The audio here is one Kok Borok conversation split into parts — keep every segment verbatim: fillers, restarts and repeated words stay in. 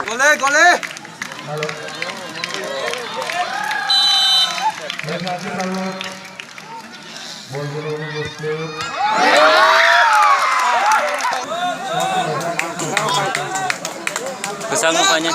Gole, gole. Kwchangma paine.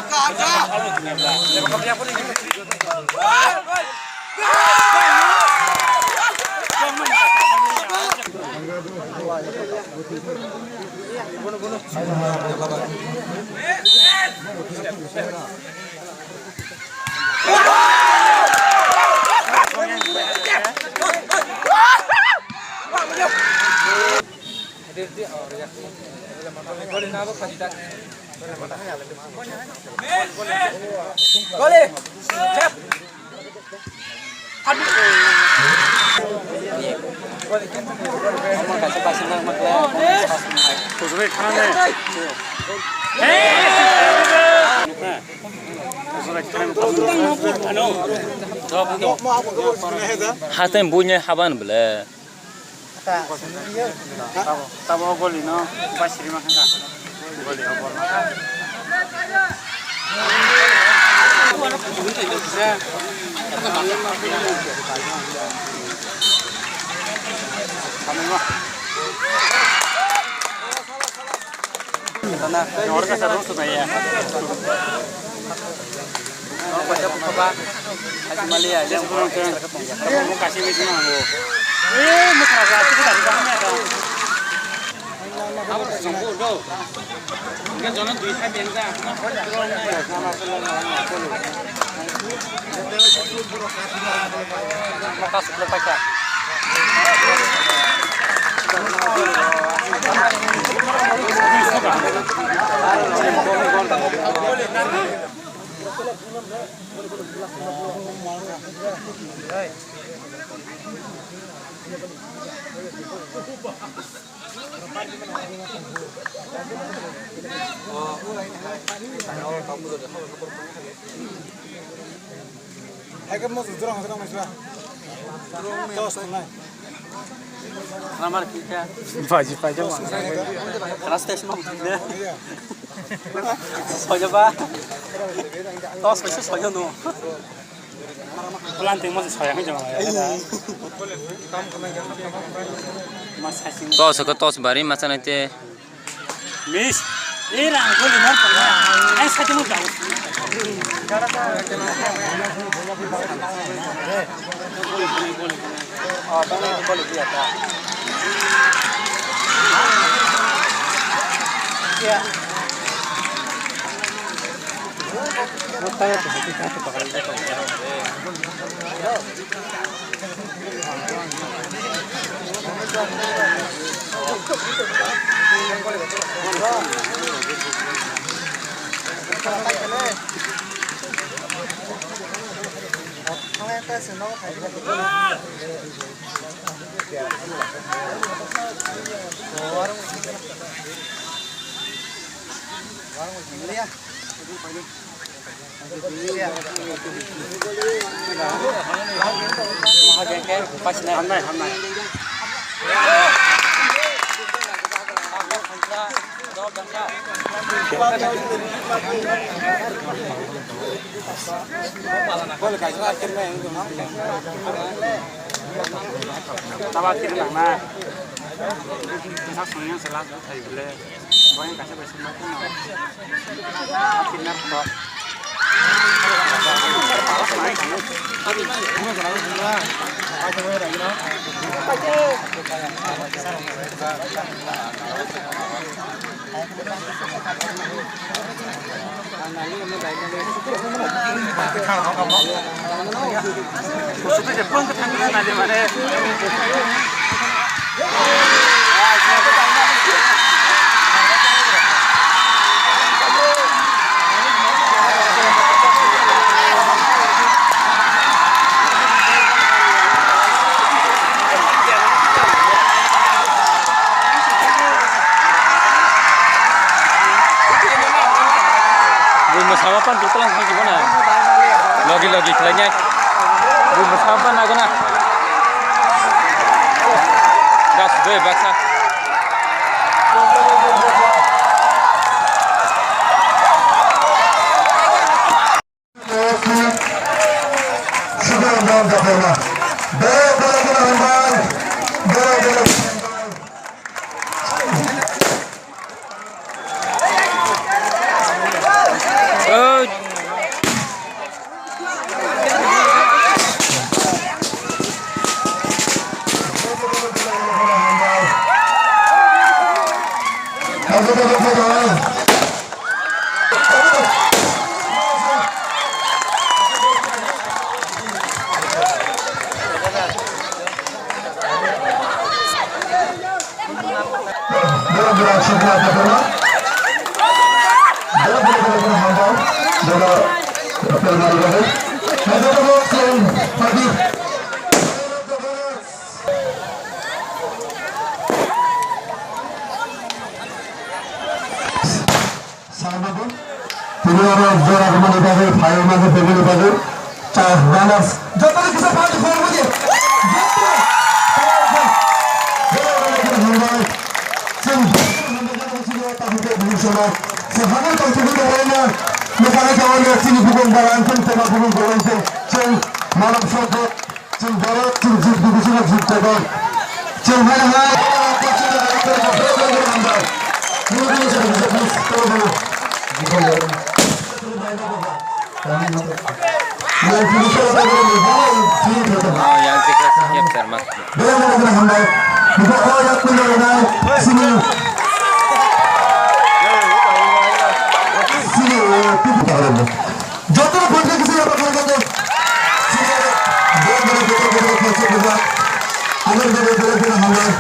Haste buine haban bole. Tabo, tabo goli no, basiri ma kha. Goli o bol. Kami ma. Norok kasa rung subai ya. Norok kasa bukhaba. Haji mali ya, yang kurang kurang. Kamu kasih misi nanggo. Eh, mesra sa, cukup dari kamu ya, dong. Apa sih, songko, do? Enggak, jangan duit saya biar enggak. Hai ke mo jora hang jora mai jora. Tos nai. Ramar kita. Baji paja ma. Keras tes mau tidak. Soja ba. Tos bisa soja no. Planting mo soja hang jama. Tos ke tos bari macam nanti. Miss, eh, rang goli non pernah. Eh, saya cuma tahu. Oh, tadi goli dia ta. Ya. Taba kiri nang na. Sa songya se last thai bole. Boy ka se bai sima ko. Kiri na ko. Bui mwsama pan duklang thang kibo na. Logi logi khlai nai. Bui mwsama pan nago na. Das doi baksa. Salmagun, tini oro jora rwmani bagwi, phaiyung bagwi, beboni bagwi, chas, runners, jotono kisa party form wngdi. Joto, joto, joto, hambai. Chwng hambai, joto, chini o takhuk tei bukhuk sono. Chwng hambai tongthokgwi tonglaina, mwsana khaui chini bukung barang thung, tei bukung barang thung. Chwng manam songkho. Chwng borok chwng jit bisingo jit jago. Chwng hai hai. Oh, yang tiga siap termak. Joto phai khe kisa yaba kha khe. Sini bo bere bere bere khe se bujak. Agar bere bere bere hambai.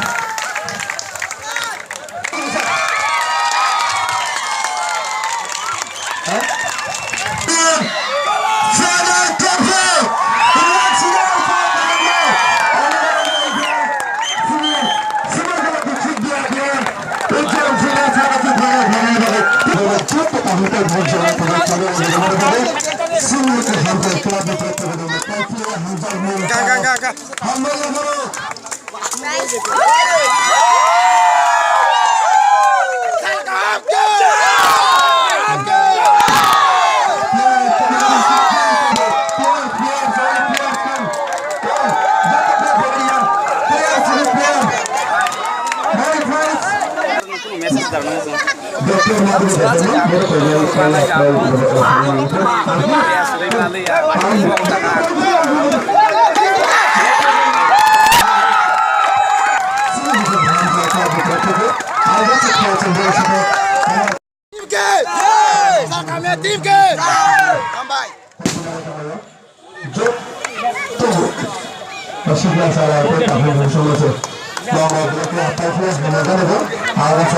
Ga, ga, ga, ga. Message darnai chwng. Team ke! Team ke! Hambai. Joto. Masih biasa lah, aku tak mau sama tu. Mau mau berapa apa pun, mana kan tu? Awak